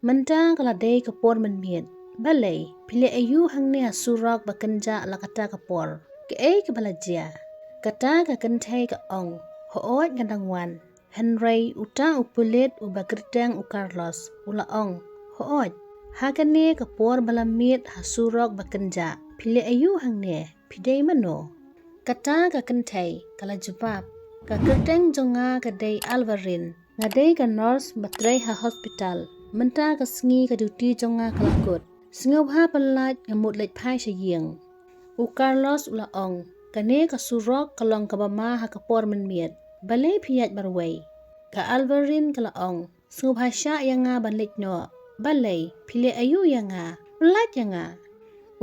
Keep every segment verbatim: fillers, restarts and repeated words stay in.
Mynta ka la dei ka por mynmiet. Balei phi leh aiu hangne ha surok ba kynjah la kata ka por? Kaei kaba la jia? Kata ka kynthei ka ong, hooid nga dang wan. Hynrei uta u pulit uba kyrteng u Carlos u la ong, hooid, ha kane ka por ba la miet ha surok ba kynjah phi leh aiu hangne? Phi dei mano? Kata ka kynthei ka la jubab, ka kyrteng jong nga ka dei Alvarin. Nga dei ka nurse ba trei ha hospital. Mynta ka sngi ka duty jong nga ka la kut. Sngewbha pyllait, nga mut leit phai sha ïing. U Carlos u la ong, kane ka surok ka long kaba ma ha ka por mynmiet. Balei phi ïaid marwei? Ka Alvarin ka la ong, sngewbha shah ïa nga ban leit noh. Balei phi leh aiu ïa nga? Pyllait ïa nga.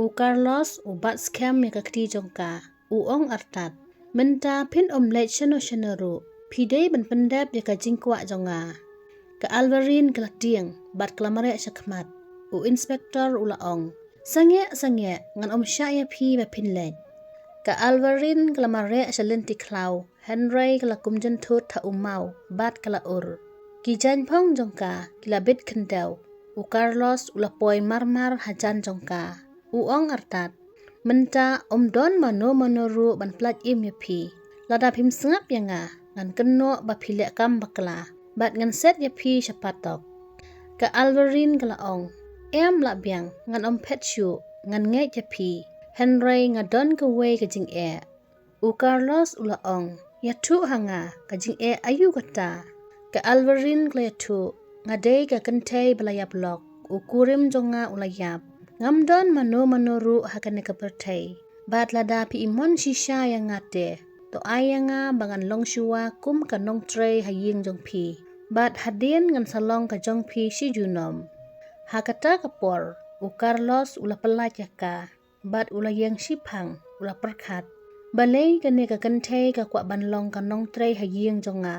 U Carlos u bat skhem ïa ka kti jong ka, u ong artat, mynta phin ym leit shano shano ruh. Phi dei ban pyndep ïa ka jingkwah jong nga. Ka Alvarin ka la tieng bad ka la mareh shakhmat. U inspector u la ong, sangeh sangeh, ngan ym shah ïa phi ba phin leit. Ka Alvarin ka la mareh sha lynti khlaw, hynrei ka la kumjynthut ha u maw bad ka la ur. Ki jaiñphong jong ka ki la bit khyndew. U Carlos u la poi marmar hajan jong ka, u ong artat, mynta ym don mano mano ruh ban pyllait im ïa phi. Lada phim sngap ïa nga, ngan kynnoh ba phi leh kam bakla bad ngan set ïa phi sha patok. Ka Alvarin ka la ong, em lah biang, ngan ym phet shuh. Ngan ngeit ïa phi, hynrei nga don kawei ka jingeh. U Carlos u la ong, ïathuh ha nga, ka jingeh aiu kata? Ka Alvarin ka la ïathuh, nga dei ka kynthei ba la ïap lok. U kurim jong nga u la ïap. Ngam don mano mano ruh ha kane ka pyrthei. Bad lada phi i mon shisha ïa nga te, to ai ïa nga ba ngan long shuwa kum ka nongtrei ha ïing jong phi. Bad hadien ngan sa long ka jong phi shi junom. Ha kata ka por u Carlos u la pyllait ïa ka bad u la ïeng shiphang, u la pyrkhat, balei kane ka kynthei ka kwah ban long ka nongtrei ha ïing jong nga?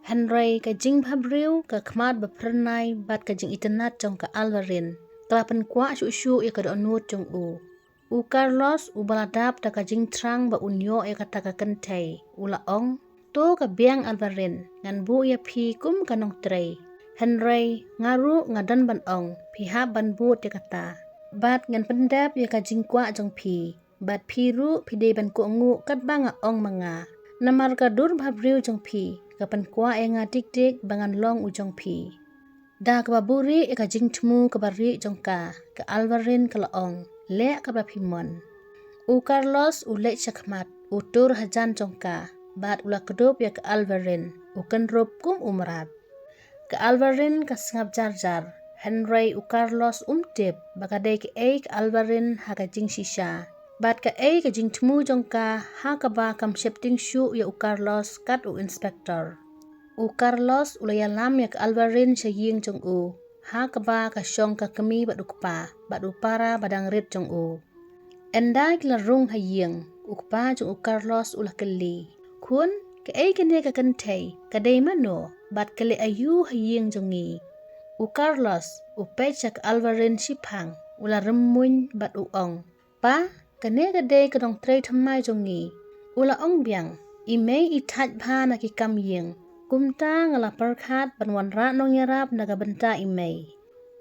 Hynrei ka jingbhabriew, ka khmat ba phyrnai bad ka jingitynnad jong ka Alvarin ka la pynkwah shuh shuh ïa ka dohnud jong u. U Carlos uba la dap da ka jingthrang ba un ïoh ïa kata ka kynthei u la ong, to ka biang Alvarin, ngan buh ïa phi kum ka nongtrei. Hynrei nga ruh nga don ban ong, phi hap ban bud ïa kata. Bad ngan pyndep ïa ka jingkwah jong phi. Bad phi ruh phi dei ban kohnguh katba nga ong ma nga. Namar ka dur bhabriew jong phi ka pynkwah ïa nga dik dik ba ngan long u jong phi. Da kaba buhrieh ïa ka jingthmu kaba rieh jong ka, ka Alvarin ka la ong, leh katba phi mon. U Carlos u leit shakhmat, u tur hajan jong ka bad u la kdup ïa ka Alvarin, u kynrup kum u mrad. Ka Alvarin ka sngap jar jar, hynrei u Carlos um tip ba ka dei kaei ka Alvarin ha ka jingshisha bad kaei ka jingthmu jong ka ha kaba kam sheptieng shuh ïa u Carlos kat u inspector. U Carlos u la ïalam ïa ka Alvarin sha ïing jong u ha kaba ka shong ka kmie bad u kpa bad u para ba dang rit jong u. Ynda ki la rung ha ïing, u kpa jong u Carlos u la kylli, khun, kaei kane ka kynthei, ka dei mano bad ka leh aiu ha ïing jong ngi? U Carlos u peit sha ka Alvarin shiphang, u la rymmuiñ bad u ong, pa, kane ka dei ka nongtrei thymmai jong ngi. U la ong biang, i mei i thait bha na ki kam ïing. Kumta nga la pyrkhat ban wanrah nongïarap na ka bynta i mei.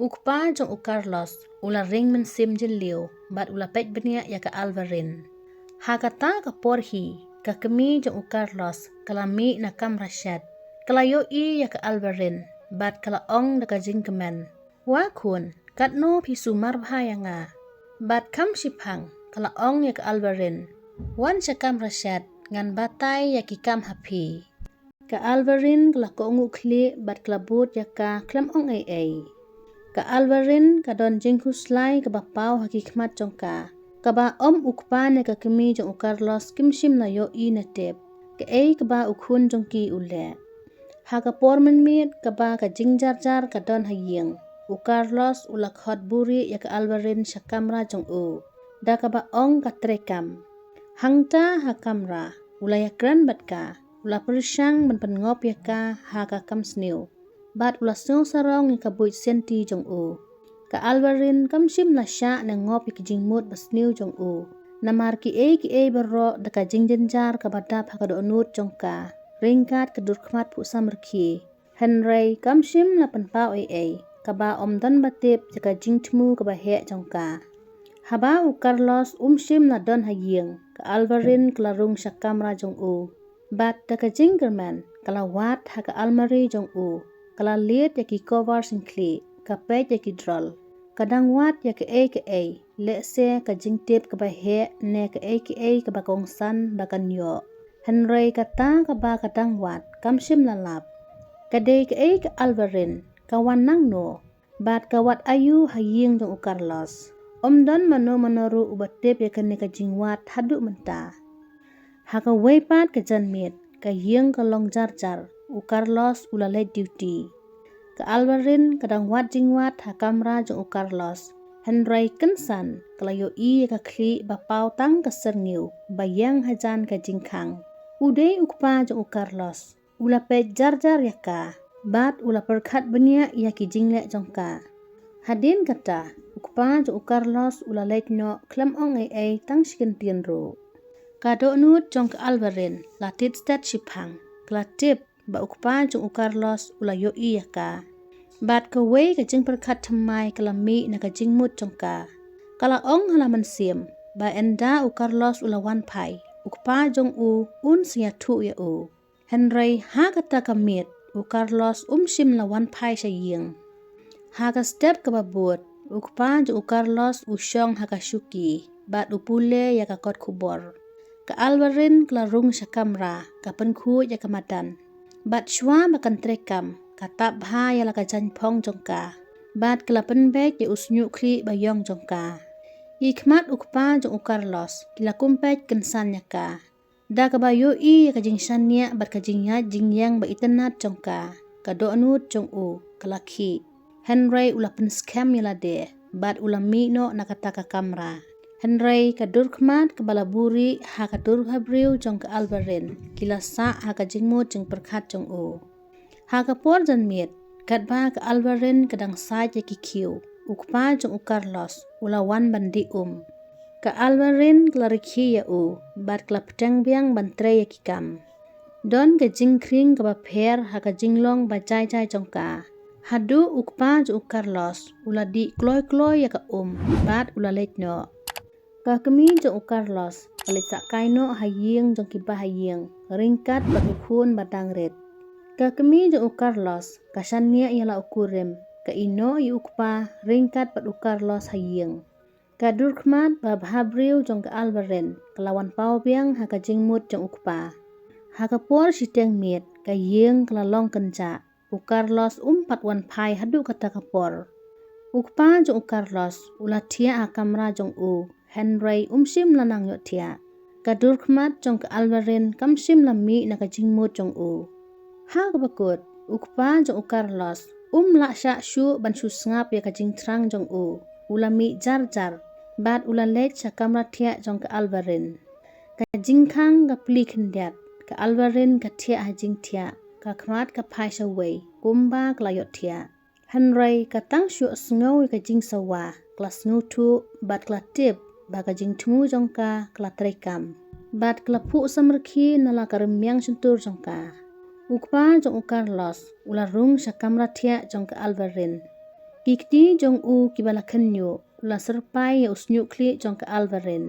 U kpa jong u Carlos u la ring mynsiem jylliew bad u la peit bniah ïa ka Alvarin. Ha kata ka por hi, ka kmie jong u Carlos ka la mih na kamra shet. Ka la ïohi ïa ka Alvarin bad ka la ong da ka jingkmen, wa khun, katno phi sumar bha ïa nga? Bad kham shiphang ka la ong ïa ka Alvarin, wan sha kamra shet, ngan batai ïa ki kam ha phi. Ka Alvarin ka la kohnguh khlieh bad ka la bud ïa ka khlem ong ei ei. Ka Alvarin ka don jingkhuslai kaba paw ha ki khmat jong ka, kaba ym u kpa ne ka kmie jong u Carlos kim shym la ïohi ne tip kaei kaba u khun jong ki u leh. Ha ka por mynmiet kaba ka jingjar jar ka don ha ïing, u Carlos u la khot buhrieh ïa ka Alvarin sha kamra jong u da kaba ong ka trei kam. Hangta ha kamra u la ïakren bad ka, u la pyrshang ban pynngop ïa ka ha ka kam sniew bad u la sngew sarong ïa ka buit sianti jong u. Ka Alvarin kam shym la shah ne ngop ïa ki jingmut ba sniew jong u, namar kiei kiei baroh da ka jingjynjar kaba dap ha ka dohnud jong ka ryngkat ka dur khmat phuh samrkhie. Hynrei kam shym la pynpaw ei ei, kaba ym don ba tip ïa ka jingthmu kaba heh jong ka. Haba u Carlos um shym la don ha ïing, ka Alvarin ka la rung sha kamra jong u. Bad da ka jingkyrmen, ka la wad ha ka almari jong u, ka la lied ïa ki cover shynkhlieh, ka peit ïa ki drawer. Ka dang wad ïa kaei kaei, lehse ka jingtip kaba heh ne kaei kaei kaba kongsan ba kan ïoh. Hynrei kata kaba ka dang wad kam shym la lap. Ka dei kaei ka Alvarin, ka wan nangno, bad ka wad aïu ha ïing jong u Carlos. Ym don mano mano ruh uba tip ïa kane ka jingwad haduh mynta. Ha kawei pat ka janmiet, ka ïing ka long jar jar, u Carlos u la leit duty. Ka Alvarin ka dang wad jingwad ha kamra jong u Carlos. Hynrei kynsan, ka la ïohi ïa ka khlieh ba paw tang ka syrngiew, ba ïeng hajan ka jingkhang. U dei u kpa jong u Carlos. U la peit jar jar ïa ka, bad u la pyrkhat bniah ïa ki jingleh jong ka. Hadien kata, u kpa jong u Carlos u la leit noh khlem ong ei ei tang shi kyntien ruh. Ka dohnud jong ka Alvarin la tied stet shiphang, ka la tip ba u kpa jong u Carlos u la ïohi ïa ka. Bad kawei ka jingpyrkhat thymmai ka la mih na ka jingmut jong ka. Ka la ong ha la mynsiem, ba ynda u Carlos u la wan phai, u kpa jong u un sa ïathuh ïa u. Hynrei ha kata ka miet, u Carlos um shym la wan phai sha ïing. Ha ka step kaba bud, u kpa jong u Carlos u shong ha ka shuki, bad u pule ïa ka kot khubor. Ka Alvarin ka la rung sha kamra, ka pynkhuid ïa ka madan. Bad shuwa ba kan trei kam, ka tap bha ïa la ka jaiñphong jong ka. Bad ka la pynbeit ïa u shñiuh khlieh ba ïong jong ka. Ki khmat u kpa jong u Carlos, ki la kum peit kynsan ïa ka. Da kaba ïohi ïa ka jingshaniah bad ka jingïaid jingïeng ba itynnad jong ka, ka dohnud jong u, ka la khih. Hynrei u la pynskhem ïa lade, bad u la mih noh na kata ka kamra. Hynrei ka dur khmat kaba la buhrieh ha ka dur bhabriew jong ka Alvarin, ki la sah ha ka jingmut jingpyrkhat jong u. Ha ka por janmiet, katba ka Alvarin ka dang said ïa ki khiew, u kpa jong u Carlos, u la wan ban dih um. Ka Alvarin ka la rkhie ïa u, bad ka la pteng biang ban trei ïa ki kam. Don ka jingkhring kaba pher ha ka jinglong ba jai jai jong ka. Haduh u kpa jong u Carlos, u la dih kloi kloi ïa ka um, bad u la leit noh. Ka kmie jong u Carlos, ka leit sah kai noh ha ïing jong ki bahaïing, ryngkat bad u khun ba dang rit. Ka kmie jong u Carlos, ka shaniah ïa la u kurim, ka ïehnoh ïa u kpa, ryngkat bad u Carlos ha ïing. Ka dur khmat ba bhabriew jong ka Alvarin, ka la wan paw biang ha ka jingmut jong u kpa. Ha ka por shiteng miet, ka ïing ka la long kynjah. U Carlos um pat wan phai haduh kata ka por. U kpa jong u Carlos, u la thiah ha kamra jong u, hynrei um shym la nang ïohthiah. Ka dur khmat jong ka Alvarin kam shym la mih na ka jingmut jong u. Ha kaba kut, u kpa jong u Carlos, um lah shah shuh ban shu sngap ïa ka jingthrang jong u. U la mih jar jar, bad u la leit sha kamra thiah jong ka Alvarin. Ka jingkhang ka plie khyndiat, ka Alvarin ka thiah ha jingthiah, ka khmat ka phai shawei, kumba ka la ïohthiah. Hynrei ka tang shu sngew ïa ka jingsawa, ka la sngewthuh, bad ka la tip, ba ka jingthmu jong ka, ka la trei kam. Bad ka la phuh samrkhie na la ka rmiang shyntur jong ka. U kpa jong u Carlos, u la rung sha kamra thiah jong ka Alvarin. Ki kti jong u kiba la khynñiuh, u la syrpai ïa u shñiuh khlieh jong ka Alvarin.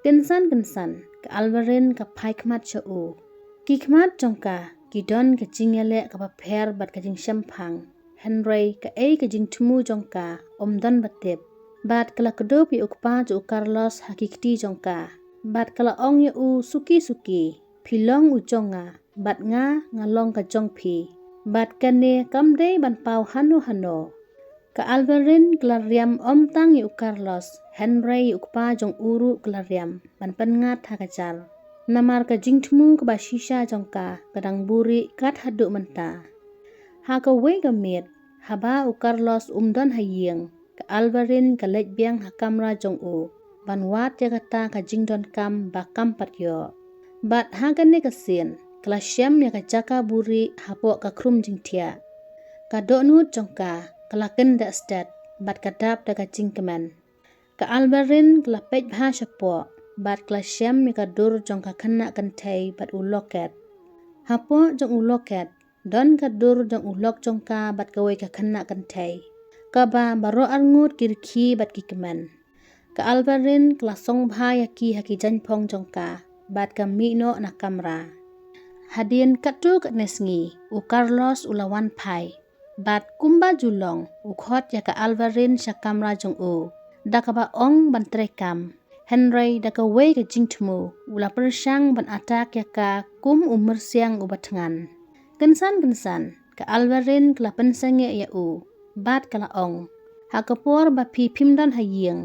Kynsan kynsan, ka Alvarin ka phai khmat sha u. Ki khmat jong ka, ki don ka jingïaleh kaba pher bad ka jingshemphang. Hynrei kaei ka jingthmu jong ka, um don ba tip. Bad ka la kdup ïa u kpa jong u Carlos ha ki kti jong ka. Bad ka la ong ïa u suki suki, phi long u jong nga, bad nga nga long ka jong phi. Bad kane kam dei ban paw hano hano. Ka Alvarin ka la riam ym tang ïa u Carlos, hynrei ïa u kpa jong u ruh ka la riam, ban pynngat ha ka jar. Namar ka jingthmu kaba shisha jong ka, ka dang buhrieh kat haduh mynta. Ha kawei ka miet, haba u Carlos um don ha ïing, ka Alvarin ka leit biang ha kamra jong u, ban wad ïa kata ka jingdonkam ba kam pat ïoh. Bad ha kane ka sien, ka la shem ïa ka jaka buhrieh hapoh ka khrum jingthiah. Ka dohnud jong ka, ka la kyndiah stet, bad ka dap da ka jingkmen. Ka Alvarin ka la peit bha shapoh, bad ka la shem ïa ka dur jong ka khynnah kynthei bad u loket. Hapoh jong u loket, don ka dur jong u lok jong ka bad kawei ka khynnah kynthei. kaba baroh arngut ki rkhie bad ki kmen. Ka Alvarin ka la song bha ïa ki ha ki jaiñphong jong ka bad ka mih noh na kamra. Hadien katto katne sngi u Carlos u la wan phai bad kumba ju long u khot ïa ka Alvarin sha kamra jong u da kaba ong ban trei kam. Hynrei da kawei ka jingthmu u la pyrshang ban attack ïa ka kum u myrsiang uba thngan. Kynsan kynsan ka Alvarin ka la pynsangeh ïa u bad ka la ong, ha ka por ba phi phim don ha ïing,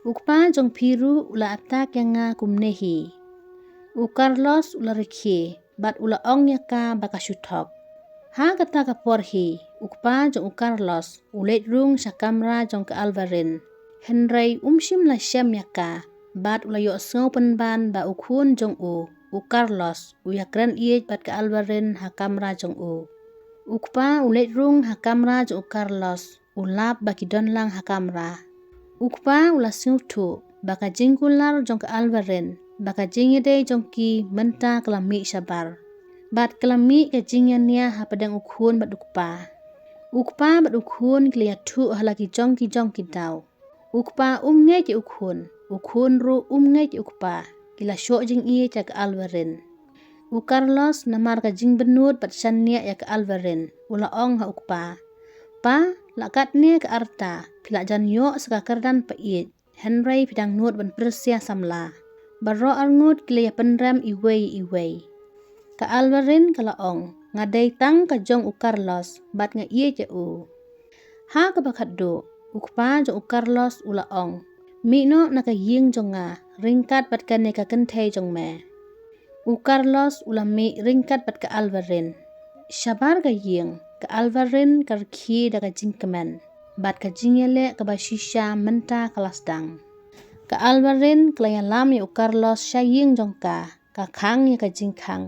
u kpa jong phi ruh u la attack ïa nga kumne hi. U Carlos u la rkhie bad u la ong ïa ka ba ka shu thok. Ha kata ka por hi u kpa jong u Carlos u leit rung sha kamra jong ka Alvarin. Hynrei um shym la shem ïa ka bad u la ïohsngew pynban ba u khun jong u, u Carlos, u ïakren ïeit bad ka Alvarin ha kamra jong u. U kpa u leit rung ha kamra jong u Carlos, u lap ba ki don lang ha kamra. U kpa u la sngewthuh ba ka jingkular jong ka Alvarin, ba ka jingïadei jong ki mynta ka la mih shabar bad ka la mih ka jingïania hapdeng u khun bad u kpa. U kpa bad u khun ki la ïathuh ha la ki jong ki jong ki daw. U kpa um ngeit ïa u khun, u khun ruh um ngeit ïa u kpa. Ki la shoh jingïeit ïa ka Alvarin. U Carlos namar ka jingbynnud bad shaniah ïa ka Alvarin u la ong ha u kpa, pa, la katne ka rta phi la jan ïoh sa ka kyrdan païeit, hynrei phi dang nud ban pyrshah samla. Baroh arngut ki la ïapynrem iwei iwei. Ka Alvarin ka la ong, nga dei tang ka jong u Carlos bad nga ïeit ïa u. Ha kaba khatduh u kpa jong u Carlos u la ong, mih noh na ka ïing jong nga ryngkat bad kane ka kynthei jong me. U Carlos u la mih ryngkat bad ka Alvarin. Shabar ka ïing ka Alvarin ka rkhie da ka jingkmen bad ka jingïaleh kaba shisha mynta ka la sdang. Ka Alvarin ka la ïalam ïa u Carlos sha ïing jong ka, ka khang ïa ka jingkhang.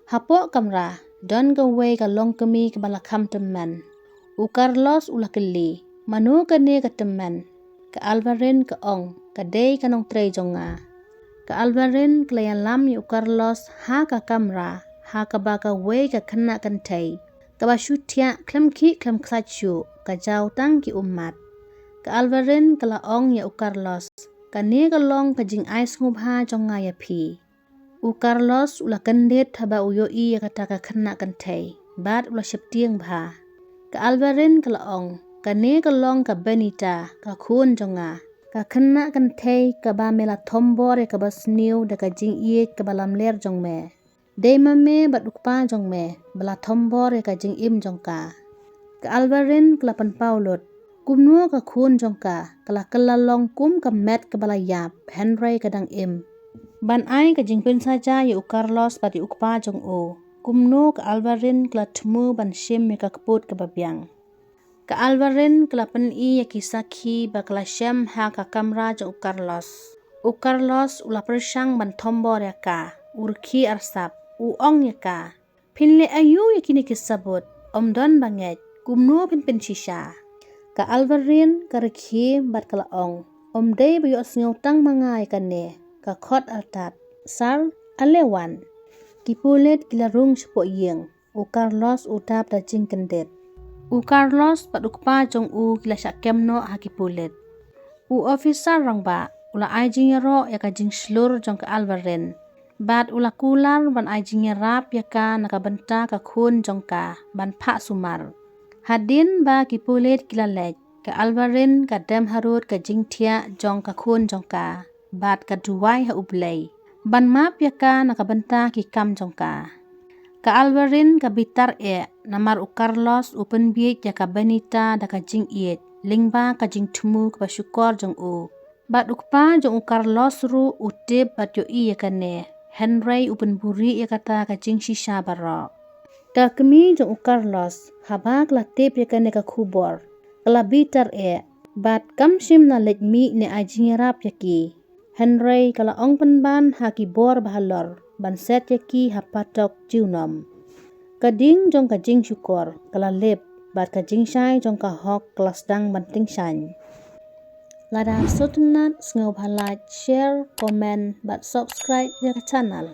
Hapoh kamra don kawei ka longkmie kaba la kham tymmen. U Carlos u la kylli, mano kane ka tymmen? Ka Alvarin ka ong, ka dei ka nongtrei jong nga. Ka Alvarin ka la ïalam ïa u Carlos ha ka kamra ha kaba kawei ka khynnah kynthei kaba shu thiah khlem khih khlem khlait shuh, ka jaw tang ki ummat. Ka Alvarin ka la ong ïa u Carlos, kane ka long ka jingai sngewbha jong nga ïa phi. U Carlos u la kyndit haba u ïohi ïa kata ka khynnah kynthei bad u la sheptieng bha. Ka Alvarin ka la ong, kane ka long ka Benita, ka khun jong nga, ka khynnah kynthei kaba me la thombor ïa kaba sniew da ka jingïeit kaba lamler jong me. Dei ma me bad u kpa jong me ba la thombor ïa ka jingim jong ka. Ka Alvarin ka la pynpaw lut, kumno ka khun jong ka ka la kylla long kum ka met kaba la ïap hynrei ka dang im. Ban ai ka jingpynsaja ïa u Carlos bad ïa u kpa jong u, kumno ka Alvarin ka la thmu ban shim ïa ka kput kaba biang. Ka Alvarin ka la pyni ïa ki sakhi ba ka la shem ha ka kamra jong u Carlos. U Carlos u la pyrshang ban thombor ïa ka, u rkhie arsap, u ong ïa ka, phin leh aïu ïa kine ki sabut, ym don ba ngeit, kumno phin pynshisha? Ka Alvarin ka rkhie bad ka la ong, ym dei ba ïohsngew tang ma nga ïa kane, ka khot artat. Sir, ale wan. Ki pulit ki la rung shapoh ïing. U Carlos u dap da jingkyndit. U Carlos bad u kpa jong u ki la shah kem noh ha ki pulit. U officer rangbah u la ai jingïaroh ïa ka jingshlur jong ka Alvarin bad u la kular ban ai jingïarap ïa ka na ka bynta ka khun jong ka ban phah sumar. Hadien ba ki pulit ki la leit, ka Alvarin ka dem harud ka jingthiah jong ka khun jong ka bad ka duwai ha U Blei ban map ïa ka na ka bynta ki kam jong ka. Ka Alvarin ka bitar eh namar u Carlos u pynbieit ïa ka Benita da ka jingïeit lyngba ka jingthmu kaba shukor jong u. Bad u kpa jong u Carlos ruh u tip bad ïohi ïa kane, hynrei u pynbuhrieh ïa kata ka jingshisha baroh. Ka kmie jong u Carlos haba ka la tip ïa kane ka khubor, ka la bitar eh bad kam shym la leit mih ne ai jingïarap ïa ki. Hynrei ka la ong pynban ha ki bor ba halor ban set ïa ki ha patok junom. Ka ding jong ka jingshukor ka la lip bad ka jingshai jong ka hok ka la sdang ban tyngshaiñ. Lada sngewtynnat, sngewbha like, share, comment bad subscribe ïa ka channel.